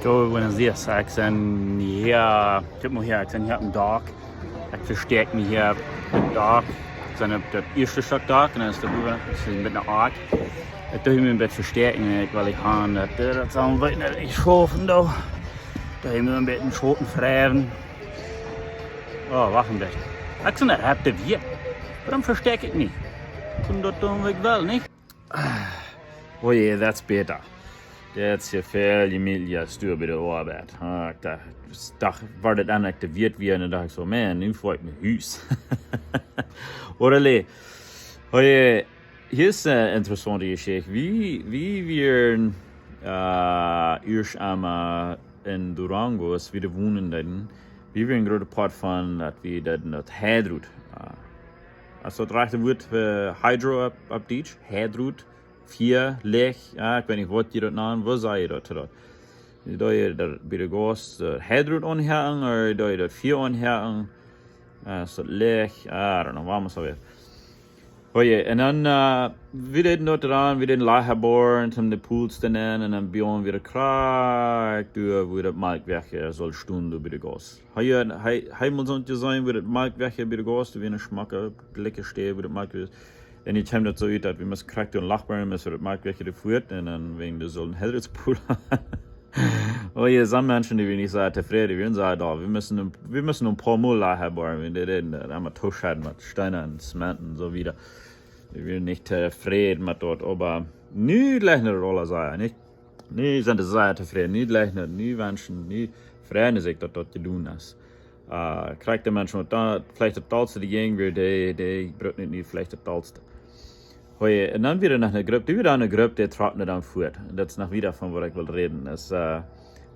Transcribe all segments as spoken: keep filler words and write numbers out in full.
Yo, buenos dias. Ekj sie hia, kjikj mol hia, ekj sie hia oppem Dak. Ekj vestäakj mie hia oppem Dak. Ekj sie opp daut ieeschte Stekj Dak un dan es doa bowen, es een bät een Akj. Ekj doo mie een bät vestäakjen, ekj well nich han daut, eh, daut saul een bät, ekj schauf doa. Doo mie een bät Schoten fräwen. Oh, wacht een bät. Ekj sie nich opp de Wiet. Wuarom vestäakj ekj mie? Kaun daut doonen waut ekj well, nich? Oh yeah, that's better. Daut es hia väl jemietlicha, es doa bie de Oabeit. Ah, ekj docht, docht, wort daut dan uk de Wiet wia, un dan docht ekj soo, man, nu foa ekj no Hus. Oda le, oh yeah, hia es eene interessante Jeschicht. Wie, wie wieren, eh, ieescht emol en Durango, aus wie doa wonen deeden, wie wieren een groota Poat von daut wie deeden daut Heidrut. Eh, es daut rajchte Wuat fa Hydro opp, opp Dietsch? Heidrut, Fia, Licht, jo, ekj weet nich waut jie daut nanen, woo saj jie daut to daut? Doo jie daut bie de Gauss, eh, Heidrut aunhakjen, ooda doo jie daut Fia aunhakjen? Eh, es daut Licht? I don't know, waut mott daut sennen? Oh yeah, un dan, eh, wie deeden daut dan, wie deeden Laja boaren, toom de Pools dan en, un dan bie ons wia daut krakjt doa, wua daut Malkjwäakj saul stonen, doa bie de Gauss. Hab jie, hab, hab jie mol soont jeseenen, wua daut Malkjwäakj bie de Gauss, doa wia eene schmocke, jlikje Städ, wua daut Malkjwäakj wia. Un hia kjeem daut soo ut, daut wie musten krakjt doa een Lach boaren, musten wie daut Malkjwäakj doa fuat, un dan wäajen doa soo een Heidrutspool. Oh yeah, soone Menschen, dee wieren nich sea tofräd, dee wieren sea doll. Wie musten een, wie musten een poa Mol Laja boaren, wie deeden, eh, emol tooschedden met Steena un Zement un soo wieda. Wie wieren nich tofräd met daut, oba nu jlikjt daut aula sea, nich? Nu sent see sea tofräd, nu jlikjt daut, nu wenschen, nu freien see sikj daut daut jedonen es. Eh, krakjt de Menschen, waut doa veleicht daut dollste doajäajen wieren, dee, dee brucken nu veleicht daut dollste. Oh yeah, un dan wia noch eene Grupp, dee wia dan eene Grupp, dee trocken dan fuat. Un daut es noch wieda von waut ekj well räden. Es, eh,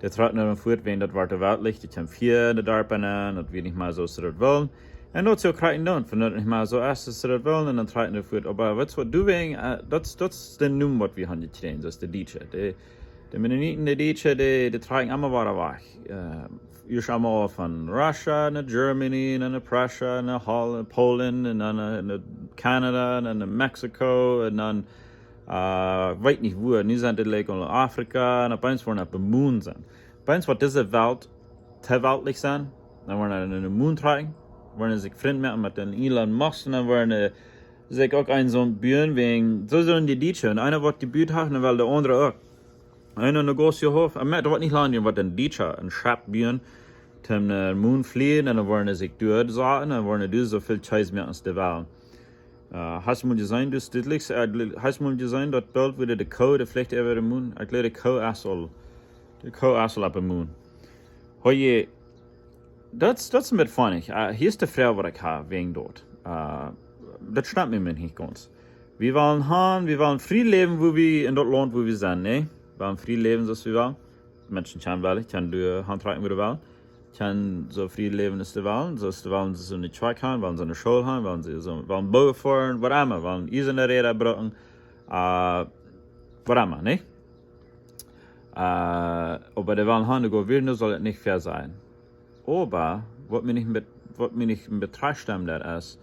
dee trocken dan fuat, wäajen daut wort weltlich, dee kjeemen Fia en de Darpa aun, daut wia nich mea soo aus see daut wullen. Un daut es uk krakjt dan, wan daut nich mea soo es aus see daut wullen, un dan trocken dee fuat. Oba weetst waut, doawäajen, eh, daut, daut es de Nomen, waut wie haben jekjräajen, daut es de Dietsche. De, de Mennoniten, de Dietsche, dee, dee trocken emma wieda wajch. Eh, ieescht emol von Russia no Germany, dan no Prussia, no Hol-, Polen, un dan no, no Canada, dan no Mexico, un dan, eh, weet nich wua. Nu sent dee, like, aul en Afrika, un opp eemol woaren dee opp de Moon sennen. Opp eemol woat dise Welt too weltlich sennen, dan woaren dee no de Moon trocken, woaren dee sikj Frind moaken met dän Elon Musk, un dan woaren dee sikj uk een soont buen, wäajen, soo sent dee Dietsche, un eena waut jebut haft, dan well de aundre uk. Eena een Negosio haft, un met, daut woat nich lang, dee woat een Dietscha een Schepp buen, toom no de Moon flieejen, un dan woaren see sikj doa saten, un dan woaren see soo väl Kjees moaken aus dee wellen. Eh, hast du mol jeseenen, daut es dietlich, eh, hast du mol jeseenen, daut Bilt, wua de Koo, dee flicht äwa de Moon? Ekj jleew, de Koo es aul, de Koo es aul opp de Moon. Hooje, daut, daut es een bät funny. Eh, hia es de Froag, waut ekj hab wäajen daut. Eh, daut stemt mie nich gaunz. Wie wellen han, wie wellen frie läwen, wua wie en daut Launt, wua wie sent, nä? Wie wellen frie läwen, soo aus wie wellen. Menschen kjennen wellen, kjennen doa han trakjen, wua dee wellen. Kjennen soo frie läwen, aus dee wellen, soo aus dee wellen, see soo ne Kjoakj han, wellen see ne School han, wellen see soo, wellen Boot foaren, whatever, wellen Iesa en de Räda brucken, eh, whatever, nä? Eh, oba dee wellen han, de gobierno saul et nich fair sennen. Oba waut mie nich met, waut mie nich met trajcht stemmt, daut es,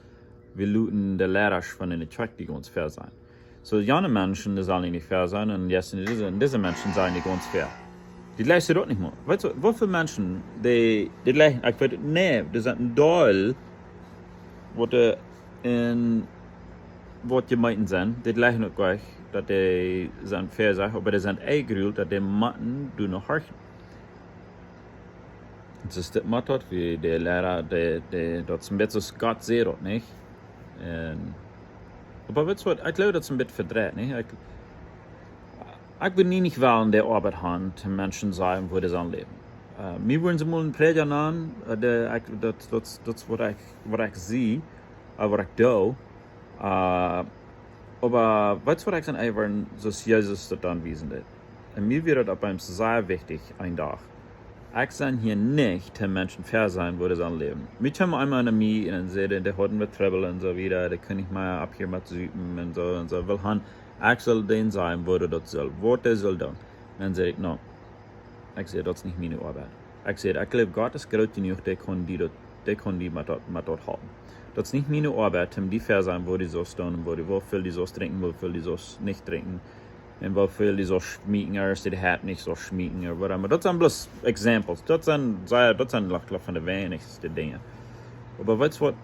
wie loten de Leida von de Kjoakj dee gaunz fair sennen. Soo, jane Menschen, dee sellen nich fair sennen, un jleich dise, dise Menschen sent nich gaunz fair. Dee jlikjen daut nich mea. Weetst du, woo väl Menschen, dee, dee jlikjen, ekj weet, nä, dee sent een Deel, waut, eh, en, waut jemeent sent, dee jlikjen uk nich, daut dee sent fair, saj, oba dee sent enjegruelt, daut dee motten doa no horchen. Daut es dit mea daut, woo de Leida, dee, dee, daut es een bät soo aus Gott sajcht daut, nich? Un, oba weetst du waut, ekj jleew, daut es een bät vedreit, nich? Ekj, ekj well nie nich wellen de Oabeit han, de Menschen sajen, woo dee sellen läwen. Eh, mie wudden see mol een Prädja nanen, eh, dee, ekj, daut, daut, daut es waut ekj, waut ekj see, eh, waut ekj doo. Eh, oba weetst du waut, ekj sie eefach, soo aus Jesus daut dan wiesen deed. Un mie wia daut opp eemol sea wichtich, een Dach. Ekj sie hia nich, de Menschen vesieekjen, woo dee sellen läwen. Mie kjeem eena no mie un säd, dee hauden waut Trubbel un soo wieda, dee kunn nich mea opp hia met supen un soo un soo. Well han, ekj saul dän sajen, woo dee daut saul, waut dee saul doonen. Dan säd ekj, no, ekj säd, daut es nich miene Oabeit. Ekj säd, ekj jleew, Gott es groot jenuach, dee kaun die daut, dee kaun die met daut, met daut halpen. Daut es nich miene Oabeit, om die vesieekjen, woo dee sellen doonen, woo dee, woo väl dee sellen drinkjen, woo väl dee sellen nich drinkjen. Un woo väl dee soo schmieken, ooda aus dee de Haupt nich soo schmieken, ooda whatever. Daut sent bloos examples. Daut sent, see, daut sent lach, lach von de weinichste Dinja. Oba weetst waut?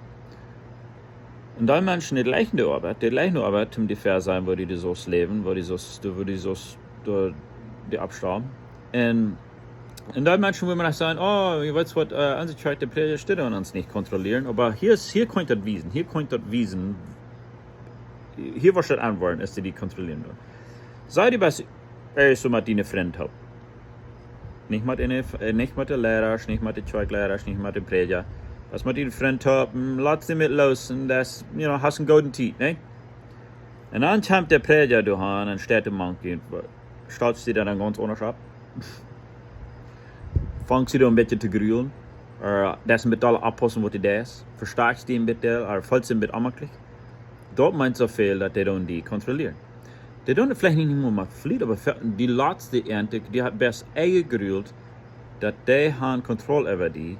Un dee Menschen, dee jlikjen de Oabeit, dee jlikjen de Oabeit, om dee fair sennen, woo dee, dee soo läwen, woo dee soo, woo dee soo, dee, dee aufstalen. Un, un dee Menschen, wua maun leicht sajen, oh, weetst waut, äh, onse Kjoakj, de Prädja, dee deit ons nich kontrollieren, oba hia es, hia kaun ekj daut wiesen, hia kaun ekj daut wiesen, hia woat daut aunwoaren, aus dee dee kontrollieren doonen. See, dee best, ey, soo met diene Frind toop. Nich met de, äh, nich met de Lierasch, nich met de Kjoakjlierasch, nich met de Prädja. Aus met diene Frind toop, hm, lat see met los un daut, you know, hast eene goode Tiet, nä? Un dan kjemt de Prädja doa aun un steit de Monkey un stalst die dan gaunz aundasch opp. Fangst die dan een bät to grulen. Ooda daut een bät aule oppaussen waut dee deit. Vestakjst die een bät, ooda felt die een bät onjemakjlich. Daut meent soo väl daut dee dan dee kontrollieren. Dee doonen veleicht nich mol met Fliet, oba fa-, dee latste eejentlich, dee haft best enjegrult daut dee haben Kontroll äwa die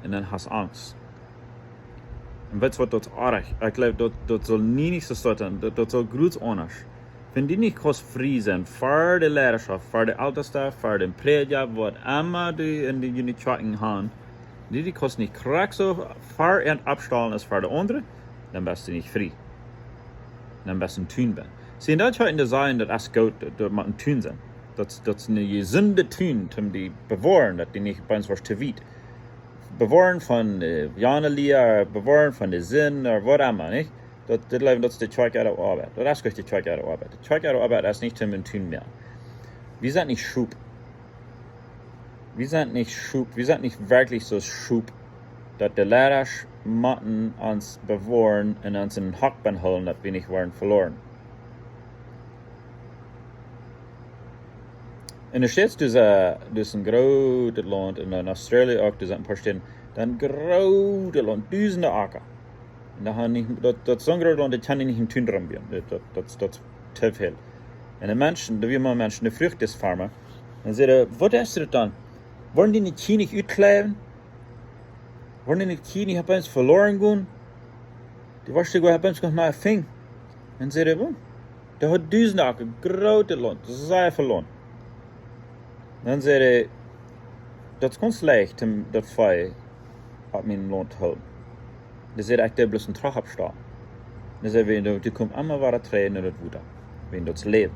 un dan hast Angst. Un weetst waut, daut es oajch. Ekj jleew daut, daut saul nie nich soo stoten, daut, daut saul groots aundasch. Wan dee nich kaust frie sennen, fa de Lierasch, fa de Eltestasch, fa dän Prädja, waut emma dee en de Unit Kjoakjen haben, dee, dee kaust nich krakjt soo ver- un aufstalen aus fa de aundre, dan best du nich frie. Dan best du een Tun benn. See, un daut es en de Sachen, daut es goot, daut, daut mott een Tun sennen. Daut, daut es een jesunde Tun, om dee bewoaren, daut dee nich bie ons woat to wiet. Bewoaren von, äh, Jana Lia, bewoaren von de Sind, ooda waut emma, nich? Daut, dit jleew ekj, daut es de Kjoakj äare Oabeit. Daut es goot, de Kjoakj äare Oabeit. De Kjoakj äare Oabeit es nich om een Tun to moaken. Wie sent nich Schop. Wie sent nich Schop, wie sent nich werkjlich soo Schop, daut de Lierasch motten ons bewoaren un ons en Hock bie hoolen, daut wie nich woaren veloaren. Un doa steit, doa es, äh, doa es een grootet Launt, un en Australien uk, doa sent een poa Städen, dan groote Launt, dusende Acka. Un doa haben nich, daut, daut es soon grootet Launt, doa kaun nich een Tun rom buen. Daut, daut, daut, daut es to väl. Un de Menschen, doa wieren mau Menschen, dee fruach dis Farma. Un säden: "Waut es daut dan? Woaren dee nich hia nich utkjleiwen? Woaren dee nich hia nich opp eemol veloaren gonen? Dee woat sikj opp eemol noch nich finjen." Un säden: "Oh, dee haft dusende Acka, grootet Launt, daut es sea väl Launt." Dan säd hee: "Daut es gaunz leicht, om daut Vee opp mien Launt to hoolen." Dee säd: "Ekj doo bloos een Troch oppstalen." Dee säd: "Wan dee, dee komen emma wada trigj no daut Wota. Wan daut Läwen.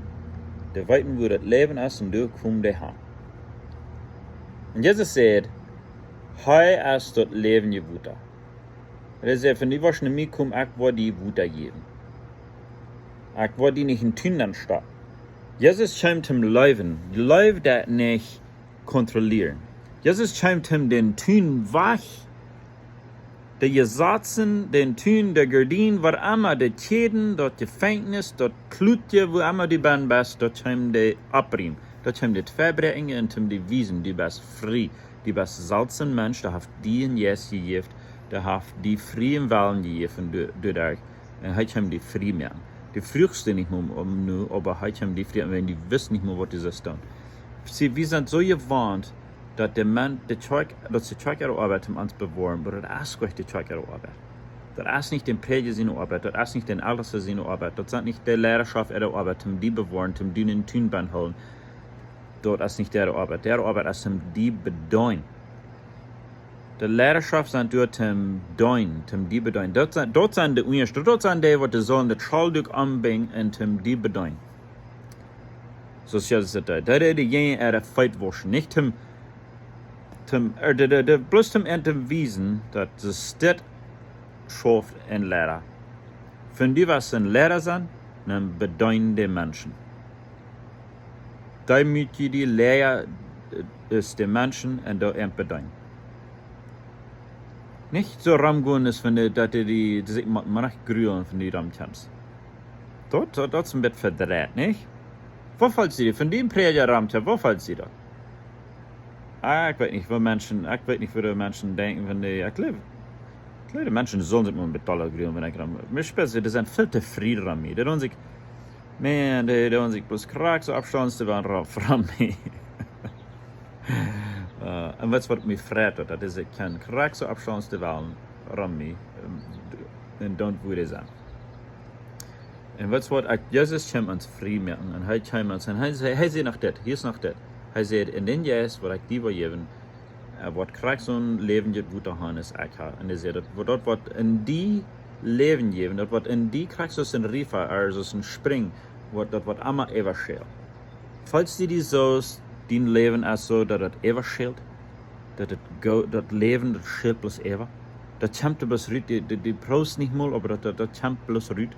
Dee weeten, wua daut Läwen es, un doa komen dee han." Un Jesus säd: "Hee es daut läwendje Wota." Hee säd: "Wan dee woascht no mie komen, ekj woa die Wota jäwen. Ekj woa die nich en Tun nenn stoppen." Jesus kjeem om Läwen, Läwen daut nich kontrollieren. Jesus kjeem om dän Tun wajch, de Jesazen, dän Tun, de Gardien, waut emma, de Kjäden, daut Jefenkjnis, daut Klutje, wua emma du benn best, daut kjeem dee oppriemen. Daut kjeem dee twei bräakjen un om dee wiesen, du best frie. Du best selfst een Mensch, dee haft die een Jeist jejäft, dee haft die frieen Wellen jejäft, un du, du doa. Un hee kjeem die frie moaken. Du fruachst dee nich mea om nu, oba hee kjeem die frie, wan du wist nich mea, waut du sust doonen. See, wie sent soo jewant, daut de Men-, de Kjoakj, daut es de Kjoakj äare Oabeit om ons to bewoaren, oba daut es nich de Kjoakj äare Oabeit. Daut es nich dän Prädja siene Oabeit, daut es nich dän Eltesta siene Oabeit, daut es nich de Lierasch äare Oabeit, om die bewoaren, om die en Tun bie hoolen. Daut es nich äare Oabeit. Äare Oabeit es om die bedeenen. De Lierasch sent doa om deenen, om die bedeenen. Daut sent, daut sent de Unjasch-, daut sent dee, waut dee sellen daut Schaulduk aunbinjen un om die bedeenen. Soo aus Jesus daut deed. Daut deed hee äare Feet wauschen. Nich om, om, äh, de, de, de, bloos om an to wiesen, daut see dit schauft een Liera. Wan du west een Liera sennen, dan bedeen de Menschen. Dee mott die Liera, äh, es de Menschen un doa an bedeenen. Nich soo romgonen aus wan dee, daut dee, dee, dee sikj mau, mau nich grulen, wan du romkjemst. Daut, daut, daut es een bät vedreit, nich? Woo felt sikj daut? Wan du een Prädja romkjemst, woo felt sikj daut? Ah, ekj weet nich, waut Menschen, ekj weet nich, waut de Menschen denkjen, wan dee, ekj jleew, ekj jleew, de Menschen sellen sikj mau een bät dolla grulen, wan ekj rom, mie spieet, dee sent väl to frie rom mie. Dee doonen sikj, man, dee, dee doonen sikj bloos krakjt soo oppstalen, dee woaren rom, rom mie. Äh, un weetst, waut mie freit, daut, daut es, ekj kaun krakjt soo oppstalen, dee woaren rom mie, ähm, un doonen woo dee sent. Un weetst waut, ekj, Jesus kjeem ons frie moaken. Un hee kjeem ons, un hee säd, hee säd noch dit, hia es noch dit. Hee säd, en dän Jeist, waut ekj die well jäwen, äh, woat krakjt soon läwendjet Wota han aus ekj ha. Un hee säd, daut, daut woat en die Läwen jäwen, daut woat en die krakjt soo aus een Riefa, ooda soo aus een Spring, woat, daut woat emma äwaschälen. Feelst du die soo aus dien Läwen es, soo daut daut äwaschält? Daut daut go-, daut Läwen, daut schält bloos äwa? Daut kjemt bloos rut, du, du, du proowst nich mol, oba daut, daut, daut kjemt bloos rut.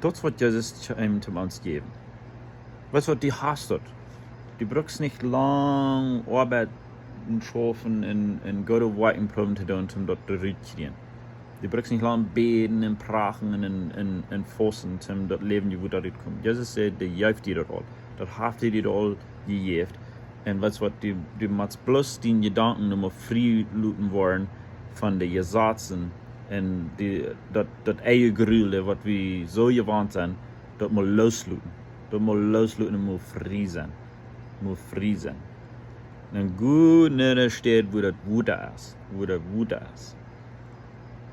Daut es waut Jesus kjeem toom ons jäwen. Weetst waut, du hast daut. Du brukst nich lang oabeiden un schaufen un, un goode Woakjen proowen to doonen, om daut rut to kjrieen. Du brukst nich lang bäden un prachen un, un, un fausten, om daut Läwen, waut doa rut kjemt. Jesus säd, dee jeft die daut aul. Daut haft hee die aul jejäft. Un weetst waut, du, du motst bloos dien Jedanken noch mol frie loten woaren von de Jesazen un die, daut, daut eejne Jrul, waut wie soo jewant sent, daut mol loosloten. Daut mol loosloten un mol frie sennen. Mol frie sennen. Un go no de Städ, wua daut Wota es. Wua daut Wota es.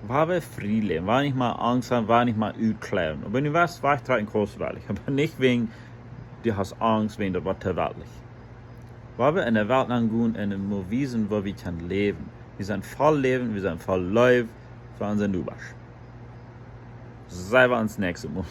Wua wie frie läwen, wua nich mea Angst han, wua nich mea utkjleewen. Oba nu wajch trakjen kaust, well ekj. Oba nich wäajen, du hast Angst, wäajen daut woat too weltlich. Wua wie en de Welt aungonen un mol wiesen, woo wie kjennen läwen. Wie sent voll Läwen, wie sent voll Leew fa onse Nobasch. Seenen wie ons näakjstet Mol.